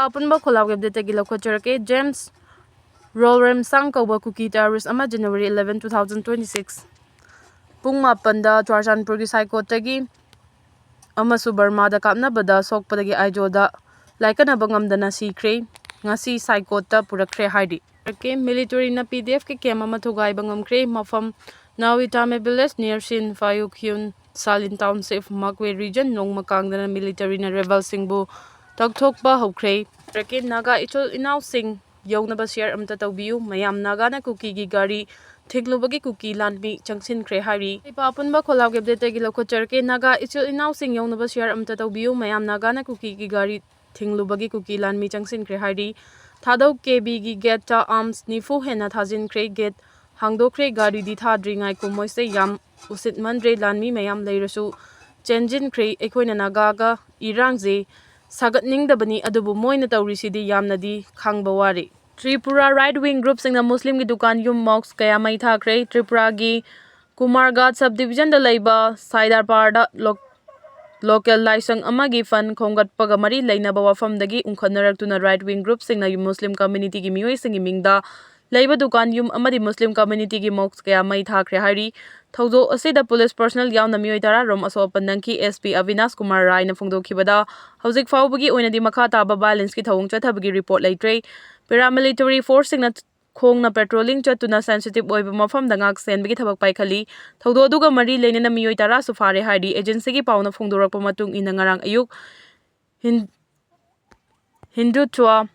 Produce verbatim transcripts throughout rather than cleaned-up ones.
ꯑꯄꯨꯟꯕ ꯈꯣꯜꯂꯥꯎꯒꯤ ꯑꯞꯗꯦꯠꯇꯒꯤ ꯂꯧꯈꯠꯆꯔꯛꯀꯦ꯫ ꯖꯦꯝꯁ ꯔꯣꯜꯔꯦꯝꯁꯥꯡ ꯀꯧꯕ ꯀꯨꯀꯤ ꯇꯦꯔꯣꯔꯤꯁ ꯑꯃ January eleven, two thousand twenty six ꯄꯨꯡ ꯃꯥꯄꯟꯗ ꯆꯨꯔꯆꯥꯟꯄꯨꯔꯒꯤ ꯁꯥꯏꯀꯣꯠꯇꯒꯤ ꯑꯃꯁꯨ ꯕꯔꯃꯥꯗ ꯀꯥꯞꯅꯕꯗ ꯁꯣꯛꯄꯗꯒꯤ ꯑꯥꯏꯖꯣꯜꯗ ꯂꯥꯏꯀꯠꯅꯕ ꯉꯝꯗꯅ ꯁꯤꯈ꯭ꯔꯦ꯫ ꯉꯁꯤ ꯁꯥꯏꯀꯣꯠꯇ ꯄꯨꯔꯛꯈ꯭ꯔꯦ ꯍꯥꯏꯔꯤ꯫ ꯃꯤꯂꯤꯇꯔꯤꯅ P D F ꯀꯤ ꯀꯦꯝ ꯑꯃ ꯊꯨꯒꯥꯏꯕ ꯉꯝꯈ꯭ꯔꯦ꯫ ꯃꯐꯝ Nawitame village near Shin Fayuk Hyun Salin township, Magwe region, ꯅꯣꯡꯃ ꯀꯥꯡꯗꯅ ꯃꯤꯂꯤꯇꯔꯤꯅ ꯔꯦꯕꯦꯜꯁꯤꯡꯕꯨ ꯇꯛꯊꯣꯛꯄ ꯍꯧꯈ꯭ꯔꯦ꯫ ꯅꯥꯒꯥ ꯏꯆꯤꯜ ꯏꯅꯥꯎꯁꯤꯡ ꯌꯧꯅꯕ ꯁꯤꯌꯔ ꯑꯃꯇ ꯇꯧꯕꯤꯌꯨ꯫ ꯃꯌꯥꯝ ꯅꯥꯒꯥꯅ ꯀꯨꯀꯤꯒꯤ ꯒꯥꯔꯤ ꯊꯤꯡꯂꯨꯕꯒꯤ ꯀꯨꯀꯤ ꯂꯥꯟꯃꯤ ꯆꯪꯁꯤꯟꯈ꯭ꯔꯦ ꯍꯥꯏꯔꯤ꯫ ꯂꯩꯕ ꯑꯄꯨꯟꯕ ꯈꯣꯜꯂꯥꯎꯒꯤ ꯑꯞꯗꯦꯠꯇꯒꯤ ꯂꯧꯈꯠꯆꯔꯛꯀꯦ꯫ ꯅꯥꯒꯥ ꯏꯆꯤꯜ ꯏꯅꯥꯎꯁꯤꯡ ꯌꯧꯅꯕ ꯁꯤꯌꯔ ꯑꯃꯇ ꯇꯧꯕꯤꯌꯨ꯫ ꯃꯌꯥꯝ ꯅꯥꯒꯥꯅ ꯀꯨꯀꯤꯒꯤ ꯒꯥꯔꯤ ꯊꯤꯡꯂꯨꯕꯒꯤ ꯀꯨꯀꯤ ꯂꯥꯟꯃꯤ ꯆꯪꯁꯤꯟꯈ꯭ꯔꯦ ꯍꯥꯏꯔꯤ꯫ ꯊꯥꯗꯧ ꯀꯦ ꯕꯤꯒꯤ ꯒꯦꯠꯇ ꯑꯥꯔꯝꯁ ꯅꯤꯐꯨ ꯍꯦꯟꯅ ꯊꯥꯖꯤꯟꯈ꯭ꯔꯦ꯫ ꯒꯦꯠ ꯍꯥꯡꯗꯣꯛꯈ꯭ꯔꯦ꯫ ꯒꯥꯔꯤꯗꯤ ꯊꯥꯗ꯭ꯔꯤ꯫ ꯉꯥꯏꯈꯣ, ꯃꯣꯏꯁꯦ ꯌꯥꯝ ꯎꯁꯤꯠꯃꯟꯗ꯭ꯔꯦ꯫ ꯂꯥꯟꯃꯤ ꯃꯌꯥꯝ ꯂꯩꯔꯁꯨ ꯆꯦꯟꯁꯤꯟꯈ꯭ꯔꯦ꯫ ꯑꯩꯈꯣꯏꯅ ꯅꯥꯒꯥꯒ ꯏꯔꯥꯡꯁꯦ ꯁꯥꯒꯠꯅꯤꯡꯗꯕꯅꯤ, ꯑꯗꯨꯕꯨ ꯃꯣꯏꯅ ꯇꯧꯔꯤꯁꯤꯗꯤ ꯌꯥꯝꯅꯗꯤ ꯈꯥꯡꯕ ꯋꯥꯔꯦ꯫ ꯇ꯭ꯔꯤꯄꯨꯔꯥ ꯔꯥꯏꯠ ꯋꯤꯡ ꯒ꯭ꯔꯨꯞꯁꯤꯡꯅ ꯃꯨꯁꯂꯤꯝꯒꯤ ꯗꯨꯀꯥꯟ, ꯌꯨꯝ, ꯃꯣꯛꯁ ꯀꯌꯥ ꯃꯩ ꯊꯥꯈ꯭ꯔꯦ꯫ ꯇ꯭ꯔꯤꯄꯨꯔꯥꯒꯤ ꯀꯨꯃꯥꯔꯒꯥꯠ ꯁꯕ ꯗꯤꯕꯤꯖꯟꯗ ꯂꯩꯕ ꯁꯥꯏꯗꯥꯔꯄꯥꯔꯗ ꯂꯣꯛ-, ꯂꯣꯀꯦꯜ ꯂꯥꯏꯁꯪ ꯑꯃꯒꯤ ꯐꯟ ꯈꯣꯝꯒꯠꯄꯒ ꯃꯔꯤ ꯂꯩꯅꯕ ꯋꯥꯐꯝꯗꯒꯤ ꯎꯪꯈꯠꯅꯔꯛꯇꯨꯅ ꯔꯥꯏꯠ ꯋꯤꯡ ꯒ꯭ꯔꯨꯞꯁꯤꯡꯅ ꯃꯨꯁꯂꯤꯝ ꯀꯝꯃ꯭ꯌꯨꯅꯤꯇꯤꯒꯤ ꯃꯤꯑꯣꯏꯁꯤꯡꯒꯤ ꯃꯤꯡꯗ ꯂꯩꯕ ꯗꯨꯀꯥꯟ, ꯌꯨꯝ ꯑꯃꯗꯤ ꯃꯨꯁꯂꯤꯝ ꯀꯝꯃ꯭ꯌꯨꯅꯤꯇꯤꯒꯤ ꯃꯣꯛꯁ ꯀꯌꯥ ꯃꯩ ꯊꯥꯈ꯭ꯔꯦ ꯍꯥꯏꯔꯤ꯫ ꯊꯧꯗꯣꯛ ꯑꯁꯤꯗ ꯄꯨꯂꯤꯁ ꯄꯔꯁꯅꯦꯜ ꯌꯥꯎꯅ ꯃꯤꯑꯣꯏ ꯇꯔꯥ ꯔꯣꯝ ꯑꯁꯣꯛ ꯑꯄꯟ ꯅꯪꯈꯤ꯫ S P ꯑꯕꯤꯅꯥꯁ ꯀꯨꯃꯥꯔ ꯔꯥꯏꯅ ꯐꯣꯡꯗꯣꯛꯈꯤꯕꯗ, ꯍꯧꯖꯤꯛ ꯐꯥꯎꯕꯒꯤ ꯑꯣꯏꯅꯗꯤ ꯃꯈꯥ ꯇꯥꯕ ꯚꯥꯏꯂꯦꯟꯁꯀꯤ ꯊꯧꯑꯣꯡ ꯆꯠꯊꯕꯒꯤ ꯔꯤꯄꯣꯔꯠ ꯂꯩꯇ꯭ꯔꯦ꯫ ꯄꯦꯔꯥꯃꯤꯂꯤꯇꯔꯤ ꯐꯣꯔꯁꯁꯤꯡꯅ ꯈꯣꯡꯅ ꯄꯦꯇ꯭ꯔꯣꯂꯤꯡ ꯆꯠꯇꯨꯅ ꯁꯦꯟꯁꯤꯇꯤꯚ ꯑꯣꯏꯕ ꯃꯐꯝꯗ ꯉꯥꯛ ꯁꯦꯟꯕꯒꯤ ꯊꯕꯛ ꯄꯥꯏꯈꯠꯂꯤ꯫ ꯊꯧꯗꯣꯛ ꯑꯗꯨꯒ ꯃꯔꯤ ꯂꯩꯅꯅ ꯃꯤꯑꯣꯏ ꯇꯔꯥꯁꯨ ꯐꯥꯔꯦ ꯍꯥꯏꯔꯤ꯫ ꯑꯦꯖꯦꯟꯁꯤꯒꯤ ꯄꯥꯎꯅ ꯐꯣꯡꯗꯣꯔꯛꯄ ꯃꯇꯨꯡ ꯏꯟꯅ, ꯉꯔꯥꯡ ꯑꯌꯨꯛ ꯍꯤꯟ-, ꯍꯤꯟꯗꯨꯇ꯭ꯋ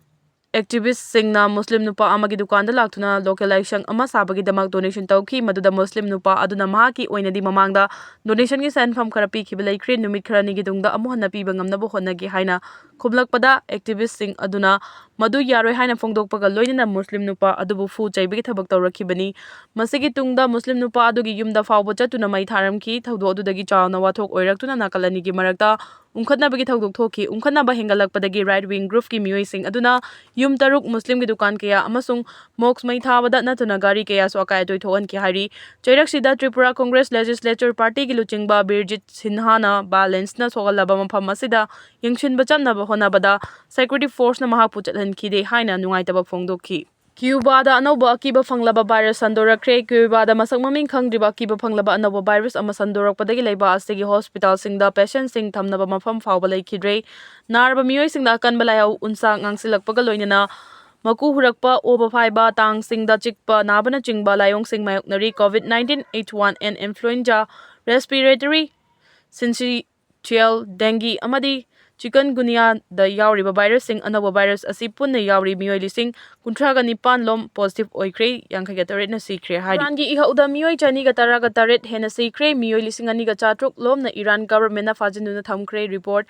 ꯑꯦꯛꯇꯤꯚꯤꯁ꯭ꯠꯁꯤꯡꯅ ꯃꯨꯁꯂꯤꯝ ꯅꯨꯄꯥ ꯑꯃꯒꯤ ꯗꯨꯀꯥꯟꯗ ꯂꯥꯛꯇꯨꯅ ꯂꯣꯀꯦꯜ ꯂꯥꯏꯁꯪ ꯑꯃ ꯁꯥꯕꯒꯤꯗꯃꯛ ꯗꯣꯅꯦꯁꯟ ꯇꯧꯈꯤ, ꯃꯗꯨꯗ ꯃꯨꯁꯂꯤꯝ ꯅꯨꯄꯥ ꯑꯗꯨꯅ ꯃꯍꯥꯛꯀꯤ ꯑꯣꯏꯅꯗꯤ ꯃꯃꯥꯡꯗ ꯗꯣꯅꯦꯁꯟꯒꯤ ꯁꯦꯟꯐꯝ ꯈꯔ ꯄꯤꯈꯤꯕ ꯂꯩꯈ꯭ꯔꯦ꯫ ꯅꯨꯃꯤꯠ ꯈꯔꯅꯤꯒꯤ ꯇꯨꯡꯗ ꯑꯃꯨꯛ ꯍꯟꯅ ꯄꯤꯕ ꯉꯝꯅꯕ ꯍꯣꯠꯅꯒꯦ ꯍꯥꯏꯅ ꯈꯨꯝꯂꯛꯄꯗ, ꯑꯦꯛꯇꯤꯚꯤꯁ꯭ꯠꯁꯤꯡ ꯑꯗꯨꯅ ꯃꯗꯨ ꯌꯥꯔꯣꯏ ꯍꯥꯏꯅ ꯐꯣꯡꯗꯣꯛꯄꯒ ꯂꯣꯏꯅꯅ ꯃꯨꯁꯂꯤꯝ ꯅꯨꯄꯥ ꯑꯗꯨꯕꯨ ꯐꯨ ꯆꯩꯕꯒꯤ ꯊꯕꯛ ꯇꯧꯔꯛꯈꯤꯕꯅꯤ꯫ ꯃꯁꯤꯒꯤ ꯇꯨꯡꯗ ꯃꯨꯁꯂꯤꯝ ꯅꯨꯄꯥ ꯑꯗꯨꯒꯤ ꯌꯨꯝꯗ ꯐꯥꯎꯕ ꯆꯠꯇꯨꯅ ꯃꯩ ꯊꯥꯔꯝꯈꯤ꯫ ꯊꯧꯗꯣꯛ ꯑꯗꯨꯗꯒꯤ ꯆꯥꯎꯅ ꯋꯥꯊꯣꯛ ꯑꯣꯏꯔꯛꯇꯨꯅ ꯅꯥꯀꯜ ꯑꯅꯤꯒꯤ ꯃꯔꯛꯇ ꯎꯪꯈꯠꯅꯕꯒꯤ ꯊꯧꯗꯣꯛ ꯊꯣꯛꯈꯤ꯫ ꯎꯪꯈꯠꯅꯕ ꯍꯦꯟꯒꯠꯂꯛꯄꯗꯒꯤ ꯔꯥꯏꯠ ꯋꯤꯡ ꯒ꯭ꯔꯨꯞꯀꯤ ꯃꯤꯑꯣꯏꯁꯤꯡ ꯑꯗꯨꯅ ꯌꯨꯝ ꯇꯔꯨꯛ, ꯃꯨꯁꯂꯤꯝꯒꯤ ꯗꯨꯀꯥꯟ ꯀꯌꯥ ꯑꯃꯁꯨꯡ ꯃꯣꯛꯁ ꯃꯩ ꯊꯥꯕꯗ ꯅꯠꯇꯅ ꯒꯥꯔꯤ ꯀꯌꯥꯁꯨ ꯑꯀꯥꯏ ꯑꯇꯣꯏ ꯊꯣꯛꯍꯟꯈꯤ ꯍꯥꯏꯔꯤ꯫ ꯆꯩꯔꯛꯁꯤꯗ ꯇ꯭ꯔꯤꯄꯨꯔꯥ ꯀꯣꯡꯒ꯭ꯔꯦꯁ ꯂꯦꯖꯤꯁꯂꯦꯆꯔ ꯄꯥꯔꯇꯤꯒꯤ ꯂꯨꯆꯤꯡꯕ ꯕꯤꯔꯖꯤꯠ ꯁꯤꯟꯍꯥꯅ ꯚꯥꯏꯂꯦꯟꯁꯅ ꯁꯣꯛꯍꯜꯂꯕ ꯃꯐꯝ ꯑꯁꯤꯗ ꯌꯦꯡꯁꯤꯟꯕ ꯆꯠꯅꯕ ꯍꯣꯠꯅꯕꯗ security forceꯅ ꯃꯍꯥꯛꯄꯨ ꯆꯠꯍꯟꯈꯤꯗꯦ ꯍꯥꯏꯅ ꯅꯨꯡꯉꯥꯏꯇꯕ ꯐꯣꯡꯗꯣꯛꯈꯤ꯫ ꯀ꯭ꯌꯨꯕꯥꯗ ꯑꯅꯧꯕ ꯑꯀꯤꯕ ꯐꯪꯂꯕ ꯚꯥꯏꯔꯁ ꯁꯟꯗꯣꯔꯛꯈ꯭ꯔꯦ꯫ ꯀ꯭ꯌꯨꯕꯥꯗ ꯃꯁꯛ ꯃꯃꯤꯡ ꯈꯪꯗ꯭ꯔꯤꯕ ꯑꯀꯤꯕ ꯐꯪꯂꯕ ꯑꯅꯧꯕ ꯚꯥꯏꯔꯁ ꯑꯃ ꯁꯟꯗꯣꯔꯛꯄꯗꯒꯤ ꯂꯩꯕꯥꯛ ꯑꯁꯤꯒꯤ ꯍꯣꯁꯄꯤꯇꯥꯜꯁꯤꯡꯗ ꯄꯦꯁꯦꯟꯁꯤꯡ ꯊꯝꯅꯕ ꯃꯐꯝ ꯐꯥꯎꯕ ꯂꯩꯈꯤꯗ꯭ꯔꯦ꯫ ꯅꯥꯔꯕ ꯃꯤꯑꯣꯏꯁꯤꯡꯗ ꯑꯀꯟꯕ ꯂꯥꯏꯍꯧ ꯎꯟꯁꯥ ꯉꯥꯡꯁꯤꯜꯂꯛꯄꯒ ꯂꯣꯏꯅꯅ ꯃꯀꯨ ꯍꯨꯔꯛꯄ, ꯑꯣꯕ ꯐꯥꯏꯕ, ꯇꯥꯡꯁꯤꯡꯗ ꯆꯤꯛꯄ ꯅꯥꯕꯅꯆꯤꯡꯕ ꯂꯥꯏꯑꯣꯡꯁꯤꯡ ꯃꯥꯌꯣꯛꯅꯔꯤ꯫ COVID nineteen H one N influenza, respiratory syncytial dengue ꯑꯃꯗꯤ chikungunyaꯗ ꯌꯥꯎꯔꯤꯕ ꯚꯥꯏꯔꯁꯁꯤꯡ꯫ ꯑꯅꯧꯕ ꯚꯥꯏꯔꯁ ꯑꯁꯤ ꯄꯨꯟꯅ ꯌꯥꯎꯔꯤ ꯃꯤꯑꯣꯏ ꯂꯤꯁꯤꯡ ꯀꯨꯟꯊ꯭ꯔꯥꯒ ꯅꯤꯄꯥꯟ ꯂꯣꯝ positive ꯑꯣꯏꯈ꯭ꯔꯦ, ꯌꯥꯡꯈꯩꯒ ꯇꯔꯦꯠꯅ ꯁꯤꯈ꯭ꯔꯦ ꯍꯥꯏꯔꯤ꯫ ꯏꯔꯥꯟꯒꯤ ꯏꯍꯧꯗ ꯃꯤꯑꯣꯏ ꯆꯅꯤꯒ ꯇꯔꯥꯒ ꯇꯔꯦꯠ ꯍꯦꯟꯅ ꯁꯤꯈ꯭ꯔꯦ, ꯃꯤꯑꯣꯏ ꯂꯤꯁꯤꯡ ꯑꯅꯤꯒ ꯆꯥꯇ꯭ꯔꯨꯛ ꯂꯣꯝꯅ ꯏꯔꯥꯟ governmentꯅ ꯐꯥꯖꯤꯟꯗꯨꯅ ꯊꯝꯈ꯭ꯔꯦ꯫ Report: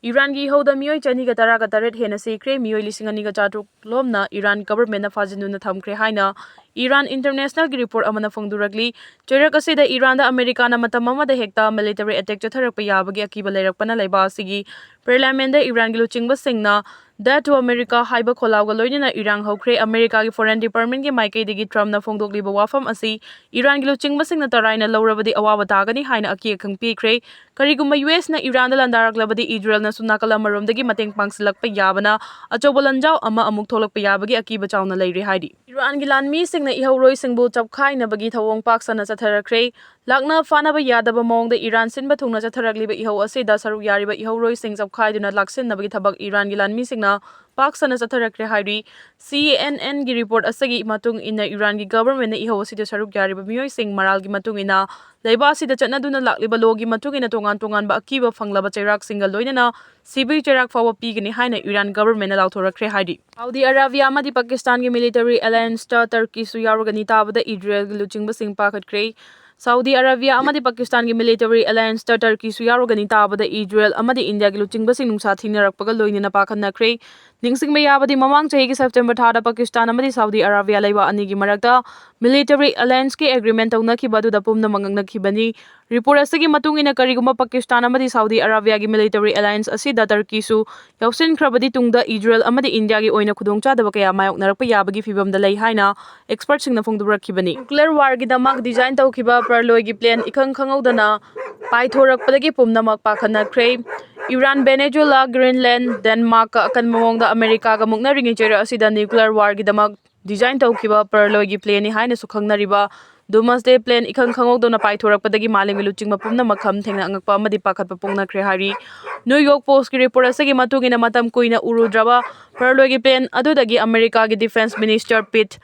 ꯏꯔꯥꯟꯒꯤ ꯏꯍꯧꯗ ꯃꯤꯑꯣꯏ ꯆꯅꯤꯒ ꯇꯔꯥꯒ ꯇꯔꯦꯠ ꯍꯦꯟꯅ ꯁꯤꯈ꯭ꯔꯦ, ꯃꯤꯑꯣꯏ ꯂꯤꯁꯤꯡ ꯑꯅꯤꯒ ꯆꯥꯇ꯭ꯔꯨꯛ ꯂꯣꯝꯅ ꯏꯔꯥꯟ governmentꯅ ꯐꯥꯖꯤꯟꯗꯨꯅ ꯊꯝꯈ꯭ꯔꯦ ꯍꯥꯏꯅ ꯏꯔꯥꯟ Internationalꯒꯤ report ꯑꯃꯅ ꯐꯣꯡꯗꯣꯔꯛꯂꯤ꯫ ꯆꯩꯔꯛ ꯑꯁꯤꯗ ꯏꯔꯥꯟꯗ ꯑꯃꯦꯔꯤꯀꯥꯅ ꯃꯇꯝ ꯑꯃꯗ ꯍꯦꯛꯇ military attack ꯆꯠꯊꯔꯛꯄ ꯌꯥꯕꯒꯤ ꯑꯀꯤꯕ ꯂꯩꯔꯛꯄꯅ ꯂꯩꯕꯥꯛ ꯑꯁꯤꯒꯤ parliamentꯗ ꯏꯔꯥꯟꯒꯤ ꯂꯨꯆꯤꯡꯕꯁꯤꯡꯅ "Death to America" ꯍꯥꯏꯕ ꯈꯣꯜꯂꯥꯎꯒ ꯂꯣꯏꯅꯅ ꯏꯔꯥꯡ ꯍꯧꯈ꯭ꯔꯦ꯫ ꯑꯃꯦꯔꯤꯀꯥꯒꯤ Foreign Departmentꯀꯤ ꯃꯥꯏꯀꯩꯗꯒꯤ Trumpꯅ ꯐꯣꯡꯗꯣꯛꯂꯤꯕ ꯋꯥꯐꯝ ꯑꯁꯤ ꯏꯔꯥꯟꯒꯤ ꯂꯨꯆꯤꯡꯕꯁꯤꯡꯅ ꯇꯔꯥꯏꯅ ꯂꯧꯔꯕꯗꯤ ꯑꯋꯥꯕ ꯇꯥꯒꯅꯤ ꯍꯥꯏꯅ ꯑꯀꯤ ꯑꯈꯪ ꯄꯤꯈ꯭ꯔꯦ꯫ ꯀꯔꯤꯒꯨꯝꯕ USꯅ ꯏꯔꯥꯟꯗ ꯂꯥꯟꯗꯥꯔꯛꯂꯕꯗꯤ ꯏꯖꯔꯦꯜꯅꯁꯨ ꯅꯥꯀꯜ ꯑꯃꯔꯣꯝꯗꯒꯤ ꯃꯇꯦꯡ ꯄꯥꯡꯁꯤꯜꯂꯛꯄ ꯌꯥꯕꯅ ꯑꯆꯧꯕ ꯂꯥꯟꯖꯥꯎ ꯑꯃ ꯑꯃꯨꯛ ꯊꯣꯛꯂꯛꯄ ꯌꯥꯕꯒꯤ ꯑꯀꯤꯕ ꯆꯥꯎꯅ ꯂꯩꯔꯤ ꯍꯥꯏꯔꯤ꯫ ꯏꯔꯥꯟꯒꯤ ꯂꯥꯟꯃꯤꯁꯤꯡꯅ ꯏꯍꯧꯔꯣꯏꯁꯤꯡꯕꯨ ꯆꯞꯈꯥꯏꯅꯕꯒꯤ ꯊꯧꯑꯣꯡ ꯄꯥꯛ ꯁꯟꯅ ꯆꯠꯊꯔꯛꯈ꯭ꯔꯦ꯫ ꯂꯥꯛꯅ ꯐꯥꯅꯕ ꯌꯥꯗꯕ ꯃꯑꯣꯡꯗ ꯏꯔꯥꯟ ꯁꯤꯟꯕ ꯊꯨꯡꯅ ꯆꯠꯊꯔꯛꯂꯤꯕ ꯏꯍꯧ ꯑꯁꯤꯗ ꯁꯔꯨꯛ ꯌꯥꯔꯤꯕ ꯏꯍꯧꯔꯣꯏꯁꯤꯡ ꯆꯞꯈꯥꯏꯗꯨꯅ ꯂꯥꯛꯁꯤꯟꯅꯕꯒꯤ ꯊꯕꯛ ꯏꯔꯥꯟꯒꯤ ꯂꯥꯟꯃꯤꯁꯤꯡꯅ ꯄꯥꯛ ꯁꯟꯅ ꯆꯠꯊꯔꯛꯈ꯭ꯔꯦ ꯍꯥꯏꯔꯤ꯫ CNNꯒꯤ report ꯑꯁꯤꯒꯤ ꯃꯇꯨꯡ ꯏꯟꯅ ꯏꯔꯥꯟꯒꯤ governmentꯅ ꯏꯍꯧ ꯑꯁꯤꯗ ꯁꯔꯨꯛ ꯌꯥꯔꯤꯕ ꯃꯤꯑꯣꯏꯁꯤꯡ ꯃꯔꯥꯜꯒꯤ ꯃꯇꯨꯡ ꯏꯟꯅ ꯂꯩꯕꯥꯛ ꯑꯁꯤꯗ ꯆꯠꯅꯗꯨꯅ ꯂꯥꯛꯂꯤꯕ lawꯒꯤ ꯃꯇꯨꯡ ꯏꯟꯅ ꯇꯣꯉꯥꯟ ꯇꯣꯉꯥꯟꯕ ꯑꯀꯤꯕ ꯐꯪꯂꯕ ꯆꯩꯔꯥꯛꯁꯤꯡꯒ ꯂꯣꯏꯅꯅ ꯁꯤꯕꯒꯤ ꯆꯩꯔꯥꯛ ꯐꯥꯎꯕ ꯄꯤꯒꯅꯤ ꯍꯥꯏꯅ ꯏꯔꯥꯟ governmentꯅ ꯂꯥꯎꯊꯣꯔꯛꯈ꯭ꯔꯦ ꯍꯥꯏꯔꯤ꯫ ꯁꯥꯎꯗꯤ ꯑꯔꯥꯕꯤꯌꯥ ꯑꯃꯗꯤ ꯄꯥꯀꯤꯁꯇꯥꯟꯒꯤ military allianceꯇ ꯇꯔꯀꯤꯁꯨ ꯌꯥꯎꯔꯒꯅꯤ ꯇꯥꯕꯗ ꯏꯖꯔꯦꯜꯒꯤ ꯂꯨꯆꯤꯡꯕꯁꯤꯡ ꯄꯥꯈꯠꯈ꯭ꯔꯦ꯫ ꯁꯥꯎꯗꯤ ꯑꯔꯥꯕꯤꯌꯥ ꯑꯃꯗꯤ ꯄꯥꯀꯤꯁꯇꯥꯟꯒꯤ military allianceꯇ ꯇꯔꯀꯤꯁꯨ ꯌꯥꯎꯔꯒꯅꯤ ꯇꯥꯕꯗ ꯏꯖꯔꯦꯜ ꯑꯃꯗꯤ ꯏꯟꯗꯤꯌꯥꯒꯤ ꯂꯨꯆꯤꯡꯕꯁꯤꯡ ꯅꯨꯡꯁꯥ ꯊꯦꯡꯅꯔꯛꯄꯒ ꯂꯣꯏꯅꯅ ꯄꯥꯈꯠꯅꯈ꯭ꯔꯦ꯫ ꯅꯤꯡꯁꯤꯡꯕ ꯌꯥꯕꯗꯤ, ꯃꯃꯥꯡ ꯆꯍꯤꯒꯤ September ꯊꯥꯗ ꯄꯥꯀꯤꯁꯇꯥꯟ ꯑꯃꯗꯤ ꯁꯥꯎꯗꯤ ꯑꯔꯥꯕꯤꯌꯥ ꯂꯩꯕꯥꯛ ꯑꯅꯤꯒꯤ ꯃꯔꯛꯇ military allianceꯀꯤ agreement ꯇꯧꯅꯈꯤꯕ ꯑꯗꯨꯗ ꯄꯨꯝꯅꯃꯛ ꯉꯛꯅꯈꯤꯕꯅꯤ꯫ Report ꯑꯁꯤꯒꯤ ꯃꯇꯨꯡ ꯏꯟꯅ, ꯀꯔꯤꯒꯨꯝꯕ ꯄꯥꯀꯤꯁꯇꯥꯟ ꯑꯃꯗꯤ ꯁꯥꯎꯗꯤ ꯑꯔꯥꯕꯤꯌꯥꯒꯤ military alliance ꯑꯁꯤꯗ ꯇꯔꯀꯤꯁꯨ ꯌꯥꯎꯁꯤꯟꯈ꯭ꯔꯕꯗꯤ ꯇꯨꯡꯗ ꯏꯖꯔꯦꯜ ꯑꯃꯗꯤ ꯏꯟꯗꯤꯌꯥꯒꯤ ꯑꯣꯏꯅ ꯈꯨꯗꯣꯡꯆꯥꯗꯕ ꯀꯌꯥ ꯃꯥꯌꯣꯛꯅꯔꯛꯄ ꯌꯥꯕꯒꯤ ꯐꯤꯕꯝꯗ ꯂꯩ ꯍꯥꯏꯅ expertꯁꯤꯡꯅ ꯐꯣꯡꯗꯣꯔꯛꯈꯤꯕꯅꯤ꯫ Nuclear warꯒꯤꯗꯃꯛ design ꯇꯧꯈꯤꯕ ꯄ꯭ꯔꯂꯣꯏꯒꯤ plan ꯏꯈꯪ ꯈꯪꯍꯧꯗꯅ ꯄꯥꯏꯊꯣꯔꯛꯄꯗꯒꯤ ꯄꯨꯝꯅꯃꯛ ꯄꯥꯈꯠꯅꯈ꯭ꯔꯦ꯫ ꯏꯔꯥꯟ, ꯚꯦꯅꯦꯖꯨꯂꯥ, ꯒ꯭ꯔꯤꯟꯂꯦꯟ, ꯗꯦꯟꯃꯥꯔꯛꯀ ꯑꯀꯟꯕ ꯃꯑꯣꯡꯗ ꯑꯃꯦꯔꯤꯀꯥꯒ ꯃꯨꯛꯅꯔꯤꯉꯩ ꯆꯩꯔꯛ ꯑꯁꯤꯗ ꯅ꯭ꯌꯨꯀ꯭ꯂꯤꯌꯔ ꯋꯥꯔꯒꯤꯗꯃꯛ ꯗꯤꯖꯥꯏꯟ ꯇꯧꯈꯤꯕ ꯄꯔꯂꯣꯏꯒꯤ ꯄ꯭ꯂꯦꯟꯅꯤ ꯍꯥꯏꯅꯁꯨ ꯈꯪꯅꯔꯤꯕ ꯗꯨꯃꯁꯗꯦ ꯄ꯭ꯂꯦꯟ ꯏꯈꯪ ꯈꯪꯍꯧꯗꯅ ꯄꯥꯏꯊꯣꯔꯛꯄꯗꯒꯤ ꯃꯥꯂꯦꯝꯒꯤ ꯂꯨꯆꯤꯡꯕ ꯄꯨꯝꯅꯃꯛ ꯈꯝ ꯊꯦꯡꯅ ꯑꯉꯛꯄ ꯑꯃꯗꯤ ꯄꯥꯈꯠꯄ ꯄꯣꯛꯅꯈ꯭ꯔꯦ ꯍꯥꯏꯔꯤ꯫ ꯅ꯭ꯌꯨ ꯌꯣꯔꯛ ꯄꯣꯁꯀꯤ ꯔꯤꯄꯣꯔꯠ ꯑꯁꯤꯒꯤ ꯃꯇꯨꯡ ꯏꯟꯅ, ꯃꯇꯝ ꯀꯨꯏꯅ ꯎꯔꯨꯗ꯭ꯔꯕ ꯄꯔꯂꯣꯏꯒꯤ ꯄ꯭ꯂꯦꯟ ꯑꯗꯨꯗꯒꯤ ꯑꯃꯦꯔꯤꯀꯥꯒꯤ ꯗꯤꯐꯦꯟꯁ ꯃꯤꯅꯤꯁꯇꯔ ꯄꯤꯠ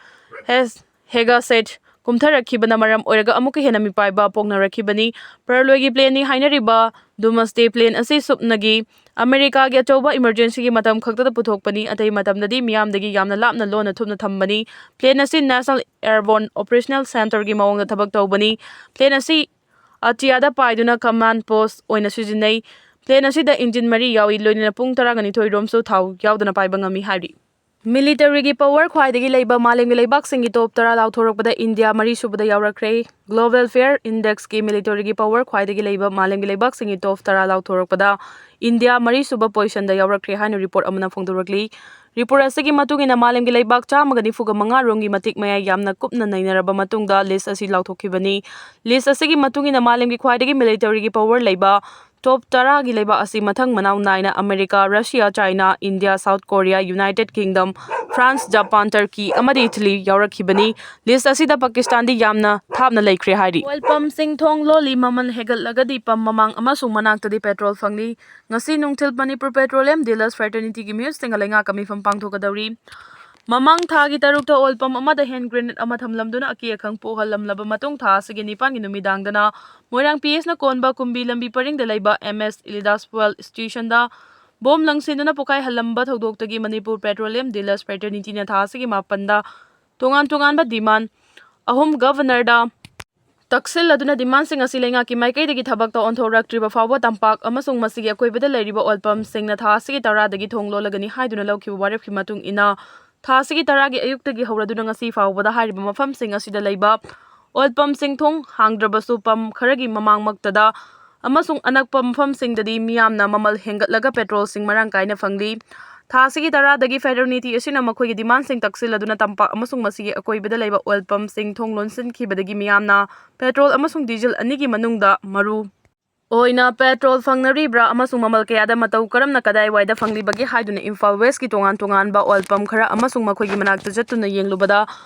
ꯍꯦꯁ ꯍꯦꯒꯥꯁꯦꯠ ꯀꯨꯝꯊꯔꯛꯈꯤꯕꯅ ꯃꯔꯝ ꯑꯣꯏꯔꯒ ꯑꯃꯨꯛꯀ ꯍꯦꯟꯅ ꯃꯤꯄꯥꯏꯕ ꯄꯣꯛꯅꯔꯛꯈꯤꯕꯅꯤ꯫ ꯄꯔꯂꯣꯏꯒꯤ ꯄ꯭ꯂꯦꯟꯅꯤ ꯍꯥꯏꯅꯔꯤꯕ ꯗꯨꯃꯁꯗꯦ ꯄ꯭ꯂꯦꯟ ꯑꯁꯤ ꯁꯨꯞꯅꯒꯤ ꯑꯃꯦꯔꯤꯀꯥꯒꯤ ꯑꯆꯧꯕ ꯏꯃꯔꯖꯦꯟꯁꯤꯒꯤ ꯃꯇꯝ ꯈꯛꯇꯗ ꯄꯨꯊꯣꯛꯄꯅꯤ꯫ ꯑꯇꯩ ꯃꯇꯝꯗꯗꯤ ꯃꯤꯌꯥꯝꯗꯒꯤ ꯌꯥꯝꯅ ꯂꯥꯞꯅ ꯂꯣꯟꯅ ꯊꯨꯞꯅ ꯊꯝꯕꯅꯤ꯫ ꯄ꯭ꯂꯦꯟ ꯑꯁꯤ ꯅꯦꯁꯅꯦꯜ ꯑꯦꯌꯔꯕꯣꯔꯟ ꯑꯣꯄꯔꯦꯁꯅꯦꯜ ꯁꯦꯟꯇꯔꯒꯤ ꯃꯑꯣꯡꯗ ꯊꯕꯛ ꯇꯧꯕꯅꯤ꯫ ꯄ꯭ꯂꯦꯟ ꯑꯁꯤ ꯑꯇꯤꯌꯥꯗ ꯄꯥꯏꯗꯨꯅ ꯀꯃꯥꯟ ꯄꯣꯁ ꯑꯣꯏꯅ ꯁꯤꯖꯤꯟꯅꯩ꯫ ꯄ꯭ꯂꯦꯟ ꯑꯁꯤꯗ ꯏꯟꯖꯤꯟ ꯃꯔꯤ ꯌꯥꯎꯏ, ꯂꯣꯏꯅꯅ ꯄꯨꯡ ꯇꯔꯥꯅꯤꯊꯣꯏ ꯔꯣꯝꯁꯨ ꯊꯥꯎ ꯌꯥꯎꯗꯅ ꯄꯥꯏꯕ ꯉꯝꯃꯤ ꯍꯥꯏꯔꯤ꯫ ꯃꯤꯂꯤꯇꯔꯤꯒꯤ ꯄꯋꯔ ꯈ꯭ꯋꯥꯏꯗꯒꯤ ꯂꯩꯕ ꯃꯥꯂꯦꯝꯒꯤ ꯂꯩꯕꯥꯛꯁꯤꯡꯒꯤ ꯇꯣꯞ ꯇꯔꯥ ꯂꯥꯎꯊꯣꯔꯛꯄꯗ ꯏꯟꯗꯤꯌꯥ ꯃꯔꯤꯁꯨꯕꯗ ꯌꯥꯎꯔꯛꯈ꯭ꯔꯦ꯫ ꯒ꯭ꯂꯣꯕꯦꯜ ꯐꯤꯌꯔ ꯏꯟꯗꯦꯛꯁꯀꯤ ꯃꯤꯂꯤꯇꯔꯤꯒꯤ ꯄꯋꯔ ꯈ꯭ꯋꯥꯏꯗꯒꯤ ꯂꯩꯕ ꯃꯥꯂꯦꯝꯒꯤ ꯂꯩꯕꯥꯛꯁꯤꯡꯒꯤ ꯇꯣꯞ ꯇꯔꯥ ꯂꯥꯎꯊꯣꯔꯛꯄꯗ ꯏꯟꯗꯤꯌꯥ ꯃꯔꯤꯁꯨꯕ ꯄꯣꯖꯤꯁꯟꯗ ꯌꯥꯎꯔꯛꯈ꯭ꯔꯦ ꯍꯥꯏꯅ ꯔꯤꯄꯣꯔꯠ ꯑꯃꯅ ꯐꯣꯡꯗꯣꯔꯛꯂꯤ꯫ ꯔꯤꯄꯣꯔꯠ ꯑꯁꯤꯒꯤ ꯃꯇꯨꯡ ꯏꯟꯅ, ꯃꯥꯂꯦꯝꯒꯤ ꯂꯩꯕꯥꯛ ꯆꯥꯝꯃꯒ ꯅꯤꯐꯨꯒ ꯃꯉꯥ ꯔꯣꯝꯒꯤ ꯃꯇꯤꯛ ꯃꯌꯥꯏ ꯌꯥꯝꯅ ꯀꯨꯞꯅ ꯅꯩꯅꯔꯕ ꯃꯇꯨꯡꯗ ꯂꯤꯁ ꯑꯁꯤ ꯂꯥꯎꯊꯣꯛꯈꯤꯕꯅꯤ꯫ ꯂꯤꯁ ꯑꯁꯤꯒꯤ ꯃꯇꯨꯡ ꯏꯟꯅ, ꯃꯥꯂꯦꯝꯒꯤ ꯈ꯭ꯋꯥꯏꯗꯒꯤ ꯃꯤꯂꯤꯇꯔꯤꯒꯤ ꯄꯋꯔ ꯂꯩꯕ ꯇꯣꯞ ꯇꯔꯥꯒꯤ ꯂꯩꯕꯥꯛ ꯑꯁꯤ ꯃꯊꯪ ꯃꯅꯥꯎ ꯅꯥꯏꯅ America, Russia, China, India, South Korea, United kingdom, France, Japan, Turkey ꯑꯃꯗꯤ ꯏꯇꯂꯤ ꯌꯥꯎꯔꯛꯈꯤꯕꯅꯤ꯫ ꯂꯤꯁ ꯑꯁꯤꯗ ꯄꯥꯀꯤꯁꯇꯥꯟꯗꯤ ꯌꯥꯝꯅ ꯊꯥꯞꯅ ꯂꯩꯈ꯭ꯔꯦ ꯍꯥꯏꯔꯤ꯫ ꯑꯣꯏꯜ ꯄꯝꯁꯤꯡ ꯊꯣꯡ ꯂꯣꯜꯂꯤ꯫ ꯃꯃꯜ ꯍꯦꯟꯒꯠꯂꯒꯗꯤ ꯄꯝ ꯃꯃꯥꯡ ꯑꯃꯁꯨꯡ ꯃꯅꯥꯛꯇꯗꯤ ꯄꯦꯇ꯭ꯔꯣꯜ ꯐꯪꯂꯤ꯫ ꯉꯁꯤ ꯅꯨꯡꯊꯤꯜ ꯃꯅꯤꯄꯨꯔ ꯄꯦꯇ꯭ꯔꯣꯂꯤꯌꯝ ꯗꯤꯂꯔꯁ ꯐ꯭ꯔꯦꯇꯔꯅꯤꯇꯤꯒꯤ ꯃꯤꯑꯣꯏꯁꯤꯡꯒ ꯂꯩꯉꯥꯛꯀ ꯃꯤꯐꯝ ꯄꯥꯡꯊꯣꯛꯀꯗꯧꯔꯤ꯫ ꯃꯃꯥꯡ ꯊꯥꯒꯤ ꯇꯔꯨꯛꯇ ꯑꯣꯏꯜ ꯄꯝ ꯑꯃꯗ ꯍꯦꯟ ꯒ꯭ꯔꯦꯅꯦꯗ ꯑꯃ ꯊꯝꯂꯝꯗꯨꯅ ꯑꯀꯤ ꯑꯈꯪ ꯄꯣꯛꯍꯜꯂꯝꯂꯕ ꯃꯇꯨꯡ, ꯊꯥ ꯑꯁꯤꯒꯤ ꯅꯤꯄꯥꯟꯒꯤ ꯅꯨꯃꯤꯗꯥꯡꯗꯅ ꯃꯣꯏꯔꯥꯡ ꯄꯤ ꯑꯦꯁꯅ ꯀꯣꯟꯕ ꯀꯨꯝꯕꯤ ꯂꯝꯕꯤ ꯄꯔꯤꯡꯗ ꯂꯩꯕ ꯑꯦꯝ ꯑꯦꯁ ꯏꯂꯤꯗꯥꯁ ꯐ꯭ꯌꯨꯑꯦꯜ ꯁ꯭ꯇꯦꯁꯟꯗ ꯕꯣꯝ ꯂꯪꯁꯤꯟꯗꯨꯅ ꯄꯣꯈꯥꯏꯍꯜꯂꯝꯕ ꯊꯧꯗꯣꯛꯇꯒꯤ ꯃꯅꯤꯄꯨꯔ ꯄꯦꯇ꯭ꯔꯣꯂꯤꯌꯝ ꯗꯤꯂꯔꯁ ꯐ꯭ꯔꯦꯇꯔꯅꯤꯇꯤꯅ ꯊꯥ ꯑꯁꯤꯒꯤ ꯃꯥꯄꯟꯗ ꯇꯣꯉꯥꯟ ꯇꯣꯉꯥꯟꯕ ꯗꯤꯃꯥꯟ ꯑꯍꯨꯝ ꯒꯚꯔꯅꯔꯗ ꯇꯛꯁꯤꯜꯂꯗꯨꯅ ꯗꯤꯃꯥꯟꯁꯤꯡ ꯑꯁꯤ ꯂꯩꯉꯥꯛꯀꯤ ꯃꯥꯏꯀꯩꯗꯒꯤ ꯊꯕꯛꯇ ꯑꯣꯟꯊꯣꯔꯛꯇ꯭ꯔꯤꯕ ꯐꯥꯎꯕ ꯇꯝꯄꯥꯛ ꯑꯃꯁꯨꯡ ꯃꯁꯤꯒꯤ ꯑꯀꯣꯏꯕꯗ ꯂꯩꯔꯤꯕ ꯑꯣꯏꯜ ꯄꯝꯁꯤꯡꯅ ꯊꯥ ꯑꯁꯤꯒꯤ ꯇꯔꯥꯗꯒꯤ ꯊꯣꯡ ꯂꯣꯜꯂꯒꯅꯤ ꯍꯥꯏꯗꯨꯅ ꯂꯧꯈꯤꯕ ꯋꯥꯔꯦꯞꯀꯤ ꯃꯇꯨꯡ ꯏꯟꯅ, ꯊꯥ ꯑꯁꯤꯒꯤ ꯇꯔꯥꯒꯤ ꯑꯌꯨꯛꯇꯒꯤ ꯍꯧꯔꯗꯨꯅ ꯉꯁꯤ ꯐꯥꯎꯕꯗ ꯍꯥꯏꯔꯤꯕ ꯃꯐꯝꯁꯤꯡ ꯑꯁꯤꯗ ꯂꯩꯕ ꯑꯣꯏꯜ ꯄꯝꯁꯤꯡ ꯊꯣꯡ ꯍꯥꯡꯗ꯭ꯔꯕꯁꯨ, ꯄꯝ ꯈꯔꯒꯤ ꯃꯃꯥꯡꯃꯛꯇꯗ ꯑꯃꯁꯨꯡ ꯑꯅꯛꯄ ꯃꯐꯝꯁꯤꯡꯗꯗꯤ ꯃꯤꯌꯥꯝꯅ ꯃꯃꯜ ꯍꯦꯟꯒꯠꯂꯒ ꯄꯦꯇ꯭ꯔꯣꯜꯁꯤꯡ ꯃꯔꯥꯡ ꯀꯥꯏꯅ ꯐꯪꯂꯤ꯫ ꯊꯥ ꯑꯁꯤꯒꯤ ꯇꯔꯥꯗꯒꯤ ꯐꯦꯗꯔꯦꯜ ꯅꯤꯇꯤ ꯑꯁꯤꯅ ꯃꯈꯣꯏꯒꯤ ꯗꯤꯃꯥꯟꯁꯤꯡ ꯇꯛꯁꯤꯜꯂꯗꯨꯅ ꯇꯝꯄꯥꯛ ꯑꯃꯁꯨꯡ ꯃꯁꯤꯒꯤ ꯑꯀꯣꯏꯕꯗ ꯂꯩꯕ ꯑꯣꯏꯜ ꯄꯝꯁꯤꯡ ꯊꯣꯡ ꯂꯣꯟꯁꯤꯟꯈꯤꯕꯗꯒꯤ ꯃꯤꯌꯥꯝꯅ ꯄꯦꯇ꯭ꯔꯣꯜ ꯑꯃꯁꯨꯡ ꯗꯤꯖꯜ ꯑꯅꯤꯒꯤ ꯃꯅꯨꯡꯗ ꯃꯔꯨ ꯑꯣꯏꯅ ꯄꯦꯇ꯭ꯔꯣꯜ ꯐꯪꯅꯔꯤꯕ꯭ꯔꯥ ꯑꯃꯁꯨꯡ ꯃꯃꯜ ꯀꯌꯥꯗ, ꯃꯇꯧ ꯀꯔꯝꯅ, ꯀꯗꯥꯏꯋꯥꯏꯗ ꯐꯪꯂꯤꯕꯒꯦ ꯍꯥꯏꯗꯨꯅ ꯏꯝꯐꯥꯜ ꯋꯦꯁꯀꯤ ꯇꯣꯉꯥꯟ ꯇꯣꯉꯥꯟꯕ ꯑꯣꯏꯜ ꯄꯝ ꯈꯔ ꯑꯃꯁꯨꯡ ꯃꯈꯣꯏꯒꯤ ꯃꯅꯥꯛꯇ ꯆꯠꯇꯨꯅ ꯌꯦꯡꯂꯨꯕꯗ,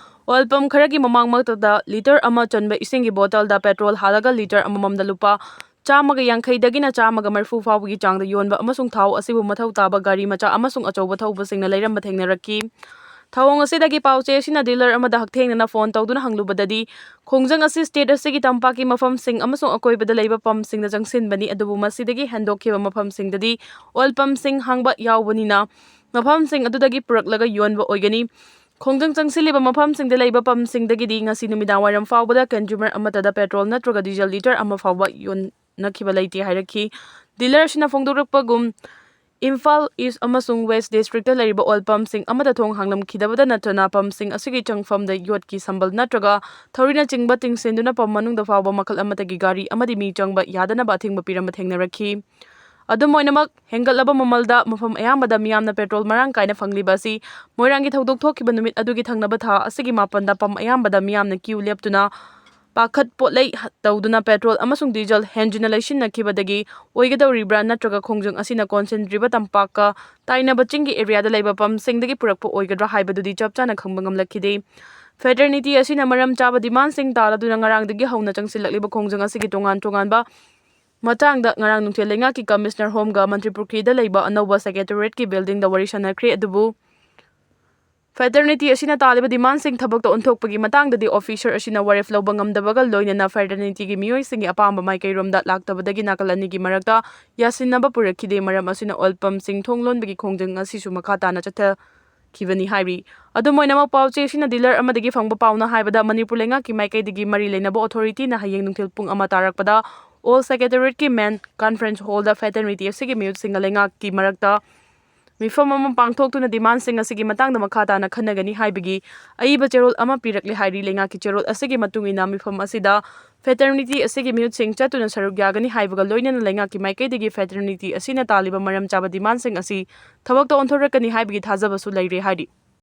ꯑꯣꯏꯜ ꯄꯝ ꯈꯔꯒꯤ ꯃꯃꯥꯡꯃꯛꯇꯗ ꯂꯤꯇꯔ ꯑꯃ ꯆꯟꯕ ꯏꯁꯤꯡꯒꯤ ꯕꯣꯇꯜꯗ ꯄꯦꯇ꯭ꯔꯣꯜ ꯍꯥꯜꯂꯒ ꯂꯤꯇꯔ ꯑꯃꯃꯝꯗ ꯂꯨꯄꯥ ꯆꯥꯝꯃꯒ ꯌꯥꯡꯈꯩꯗꯒꯤꯅ ꯆꯥꯝꯃꯒ ꯃꯔꯤꯐꯨ ꯐꯥꯎꯕꯒꯤ ꯆꯥꯡꯗ ꯌꯣꯟꯕ ꯑꯃꯁꯨꯡ ꯊꯥꯎ ꯑꯁꯤꯕꯨ ꯃꯊꯧ ꯇꯥꯕ ꯒꯥꯔꯤ ꯃꯆꯥ ꯑꯃꯁꯨꯡ ꯑꯆꯧꯕ ꯊꯧꯕꯁꯤꯡꯅ ꯂꯩꯔꯝꯕ ꯊꯦꯡꯅꯔꯛꯈꯤ꯫ ꯊꯧꯑꯣꯡ ꯑꯁꯤꯗꯒꯤ ꯄꯥꯎꯆꯦ ꯑꯁꯤꯅ ꯗꯤꯂꯔ ꯑꯃꯗ ꯍꯛꯊꯦꯡꯅꯅ ꯐꯣꯟ ꯇꯧꯗꯨꯅ ꯍꯪꯂꯨꯕꯗꯗꯤ, ꯈꯣꯡꯖꯪ ꯑꯁꯤ ꯁ꯭ꯇꯦꯠ ꯑꯁꯤꯒꯤ ꯇꯝꯄꯥꯛꯀꯤ ꯃꯐꯝꯁꯤꯡ ꯑꯃꯁꯨꯡ ꯑꯀꯣꯏꯕꯗ ꯂꯩꯕ ꯄꯝꯁꯤꯡꯗ ꯆꯪꯁꯤꯟꯕꯅꯤ, ꯑꯗꯨꯕꯨ ꯃꯁꯤꯗꯒꯤ ꯍꯦꯟꯗꯣꯛꯈꯤꯕ ꯃꯐꯝꯁꯤꯡꯗꯗꯤ ꯑꯣꯏꯜ ꯄꯝꯁꯤꯡ ꯍꯥꯡꯕ ꯌꯥꯎꯕꯅꯤꯅ, ꯃꯐꯝꯁꯤꯡ ꯑꯗꯨꯗꯒꯤ ꯄꯨꯔꯛꯂꯒ ꯌꯣꯟꯕ ꯑꯣꯏꯒꯅꯤ꯫ ꯈꯣꯡꯖꯪ ꯆꯪꯁꯤꯜꯂꯤꯕ ꯃꯐꯝꯁꯤꯡꯗ ꯂꯩꯕ ꯄꯝꯁꯤꯡꯗꯒꯤꯗꯤ ꯉꯁꯤ ꯅꯨꯃꯤꯗꯥꯡ ꯋꯥꯏꯔꯝ ꯐꯥꯎꯕꯗ ꯀꯟꯖꯨꯃꯔ ꯑꯃꯠꯇꯗ ꯄꯦꯇ꯭ꯔꯣꯜ ꯅꯠꯇ꯭ꯔꯒ ꯗꯤꯖꯜ ꯂꯤꯇꯔ ꯑꯃ ꯐꯥꯎꯕ ꯌꯣꯟꯅꯈꯤꯕ ꯂꯩꯇꯦ ꯍꯥꯏꯔꯛꯈꯤ꯫ ꯗꯤꯂꯔ ꯑꯁꯤꯅ ꯐꯣꯡꯗꯣꯔꯛꯄꯒꯨꯝ, ꯏꯝꯐꯥꯜ ꯏꯁ ꯑꯃꯁꯨꯡ ꯋꯦꯁ ꯗꯤꯁꯇ꯭ꯔꯤꯛꯇ ꯂꯩꯔꯤꯕ ꯑꯣꯏꯜ ꯄꯝꯁꯤꯡ ꯑꯃꯗ ꯊꯣꯡ ꯍꯥꯡꯂꯝꯈꯤꯗꯕꯗ ꯅꯠꯇꯅ, ꯄꯝꯁꯤꯡ ꯑꯁꯤꯒꯤ ꯆꯪꯐꯝꯗ ꯌꯣꯠꯀꯤ ꯁꯝꯕꯜ ꯅꯠꯇ꯭ꯔꯒ ꯊꯧꯔꯤꯅꯆꯤꯡꯕ ꯇꯤꯡꯁꯤꯟꯗꯨꯅ ꯄꯝ ꯃꯅꯨꯡꯗ ꯐꯥꯎꯕ ꯃꯈꯜ ꯑꯃꯠꯇꯒꯤ ꯒꯥꯔꯤ ꯑꯃꯗꯤ ꯃꯤ ꯆꯪꯕ ꯌꯥꯗꯅꯕ ꯑꯊꯤꯡꯕ ꯄꯤꯔꯝꯕ ꯊꯦꯡꯅꯔꯛꯈꯤ꯫ ꯑꯗꯨꯝ ꯑꯣꯏꯅꯃꯛ, ꯍꯦꯟꯒꯠꯂꯕ ꯃꯃꯜꯗ ꯃꯐꯝ ꯑꯌꯥꯝꯕꯗ ꯃꯤꯌꯥꯝꯅ ꯄꯦꯇ꯭ꯔꯣꯜ ꯃꯔꯥꯡ ꯀꯥꯏꯅ ꯐꯪꯂꯤꯕ ꯑꯁꯤ ꯃꯣꯏꯔꯥꯡꯒꯤ ꯊꯧꯗꯣꯛ ꯊꯣꯛꯈꯤꯕ ꯅꯨꯃꯤꯠ ꯑꯗꯨꯒꯤ ꯊꯪꯅꯕ ꯊꯥ ꯑꯁꯤꯒꯤ ꯃꯥꯄꯟꯗ ꯄꯝ ꯑꯌꯥꯝꯕꯗ ꯃꯤꯌꯥꯝꯅ ꯀ꯭ꯌꯨ ꯂꯦꯞꯇꯨꯅ ꯄꯥꯈꯠ ꯄꯣꯠꯂꯩ ꯇꯧꯗꯨꯅ ꯄꯦꯇ꯭ꯔꯣꯜ ꯑꯃꯁꯨꯡ ꯗꯤꯖꯜ ꯍꯦꯟꯖꯤꯟꯅ ꯂꯩꯁꯤꯟꯅꯈꯤꯕꯗꯒꯤ ꯑꯣꯏꯒꯗꯧꯔꯤꯕ꯭ꯔꯥ, ꯅꯠꯇ꯭ꯔꯒ ꯈꯣꯡꯖꯪ ꯑꯁꯤꯅ ꯀꯣꯟꯁꯤꯟꯗ꯭ꯔꯤꯕ ꯇꯝꯄꯥꯛꯀ ꯇꯥꯏꯅꯕ ꯆꯤꯡꯒꯤ ꯑꯦꯔꯤꯌꯥꯗ ꯂꯩꯕ ꯄꯝꯁꯤꯡꯗꯒꯤ ꯄꯨꯔꯛꯄ ꯑꯣꯏꯒꯗ꯭ꯔꯥ ꯍꯥꯏꯕꯗꯨꯗꯤ ꯆꯞ ꯆꯥꯅ ꯈꯪꯕ ꯉꯝꯂꯛꯈꯤꯗꯦ꯫ ꯐꯦꯇꯔꯅꯤꯇꯤ ꯑꯁꯤꯅ ꯃꯔꯝ ꯆꯥꯕ ꯗꯤꯃꯥꯟꯁꯤꯡ ꯇꯥꯜꯂꯗꯨꯅ ꯉꯔꯥꯡꯗꯒꯤ ꯍꯧꯅ ꯆꯪꯁꯤꯜꯂꯛꯂꯤꯕ ꯈꯣꯡꯖꯪ ꯑꯁꯤꯒꯤ ꯇꯣꯉꯥꯟ ꯇꯣꯉꯥꯟꯕ ꯃꯇꯥꯡꯗ ꯉꯔꯥꯡ ꯅꯨꯡꯊꯤꯜ ꯂꯩꯉꯥꯛꯀꯤ ꯀꯃꯤꯁꯅꯔ ꯍꯣꯝꯒ ꯃꯟꯇ꯭ꯔꯤ ꯄꯨꯈ꯭ꯔꯤꯗ ꯂꯩꯕ ꯑꯅꯧꯕ ꯁꯦꯀ꯭ꯔꯦꯇꯔꯤꯌꯦꯠꯀꯤ ꯕꯤꯜꯗꯤꯡꯗ ꯋꯥꯔꯤ ꯁꯥꯟꯅꯈ꯭ꯔꯦ꯫ ꯑꯗꯨꯕꯨ ꯐꯦꯇꯔꯅꯤꯇꯤ ꯑꯁꯤꯅ ꯇꯥꯜꯂꯤꯕ ꯗꯤꯃꯥꯟꯁꯤꯡ ꯊꯕꯛꯇ ꯑꯣꯟꯊꯣꯛꯄꯒꯤ ꯃꯇꯥꯡꯗꯗꯤ ꯑꯣꯐꯤꯁꯔ ꯑꯁꯤꯅ ꯋꯥꯔꯦꯞ ꯂꯧꯕ ꯉꯝꯗꯕꯒ ꯂꯣꯏꯅꯅ ꯐꯦꯇꯔꯅꯤꯇꯤꯒꯤ ꯃꯤꯑꯣꯏꯁꯤꯡꯒꯤ ꯑꯄꯥꯝꯕ ꯃꯥꯏꯀꯩꯔꯣꯝꯗ ꯂꯥꯛꯇꯕꯗꯒꯤ ꯅꯥꯀꯜ ꯑꯅꯤꯒꯤ ꯃꯔꯛꯇ ꯌꯥꯁꯤꯟꯅꯕ ꯄꯨꯔꯛꯈꯤꯗꯦ꯫ ꯃꯔꯝ ꯑꯁꯤꯅ ꯑꯣꯏꯜ ꯄꯝꯁꯤꯡ ꯊꯣꯡ ꯂꯣꯟꯕꯒꯤ ꯈꯣꯡꯖꯪ ꯑꯁꯤꯁꯨ ꯃꯈꯥ ꯇꯥꯅ ꯆꯠꯊꯈꯤꯕꯅꯤ ꯍꯥꯏꯔꯤ꯫ ꯑꯗꯨꯝ ꯑꯣꯏꯅꯃꯛ, ꯄꯥꯎꯆꯦ ꯑꯁꯤꯅ ꯗꯤꯂꯔ ꯑꯃꯗꯒꯤ ꯐꯪꯕ ꯄꯥꯎꯅ ꯍꯥꯏꯕꯗ, ꯃꯅꯤꯄꯨꯔ ꯂꯩꯉꯥꯛꯀꯤ ꯃꯥꯏꯀꯩꯗꯒꯤ ꯃꯔꯤ ꯂꯩꯅꯕ ꯑꯣꯊꯣꯔꯤꯇꯤꯅ ꯍꯌꯦꯡ ꯅꯨꯡꯊꯤꯜ ꯄꯨꯡ ꯑꯃ ꯇꯥꯔꯛꯄꯗ ꯑꯣꯜ ꯁꯦꯀ꯭ꯔꯦꯇꯔꯤꯌꯦꯠꯀꯤ ꯃꯦꯟ ꯀꯟꯐꯔꯦꯟꯁ ꯍꯣꯜꯗ ꯐꯦꯇꯔꯅꯤꯇꯤ ꯑꯁꯤꯒꯤ ꯃꯤꯍꯨꯠꯁꯤꯡꯒ ꯂꯩꯉꯥꯛꯀꯤ ꯃꯔꯛꯇ ꯃꯤꯐꯝ ꯑꯃ ꯄꯥꯡꯊꯣꯛꯇꯨꯅ ꯗꯤꯃꯥꯟꯁꯤꯡ ꯑꯁꯤꯒꯤ ꯃꯇꯥꯡꯗ ꯃꯈꯥ ꯇꯥꯅ ꯈꯟꯅꯒꯅꯤ ꯍꯥꯏꯕꯒꯤ ꯑꯏꯕ ꯆꯦꯔꯣꯜ ꯑꯃ ꯄꯤꯔꯛꯂꯦ ꯍꯥꯏꯔꯤ꯫ ꯂꯩꯉꯥꯛꯀꯤ ꯆꯦꯔꯣꯜ ꯑꯁꯤꯒꯤ ꯃꯇꯨꯡ ꯏꯟꯅ ꯃꯤꯐꯝ ꯑꯁꯤꯗ ꯐꯦꯇꯔꯅꯤꯇꯤ ꯑꯁꯤꯒꯤ ꯃꯤꯍꯨꯠꯁꯤꯡ ꯆꯠꯇꯨꯅ ꯁꯔꯨꯛ ꯌꯥꯒꯅꯤ ꯍꯥꯏꯕꯒ ꯂꯣꯏꯅꯅ ꯂꯩꯉꯥꯛꯀꯤ ꯃꯥꯏꯀꯩꯗꯒꯤ ꯐꯦꯇꯔꯅꯤꯇꯤ ꯑꯁꯤꯅ ꯇꯥꯜꯂꯤꯕ ꯃꯔꯝ ꯆꯥꯕ ꯗꯤꯃꯥꯟꯁꯤꯡ ꯑꯁꯤ ꯊꯕꯛꯇ ꯑꯣꯟꯊꯣꯔꯛꯀꯅꯤ ꯍꯥꯏꯕꯒꯤ ꯊꯥꯖꯕꯁꯨ ꯂꯩꯔꯦ ꯍꯥꯏꯔꯤ꯫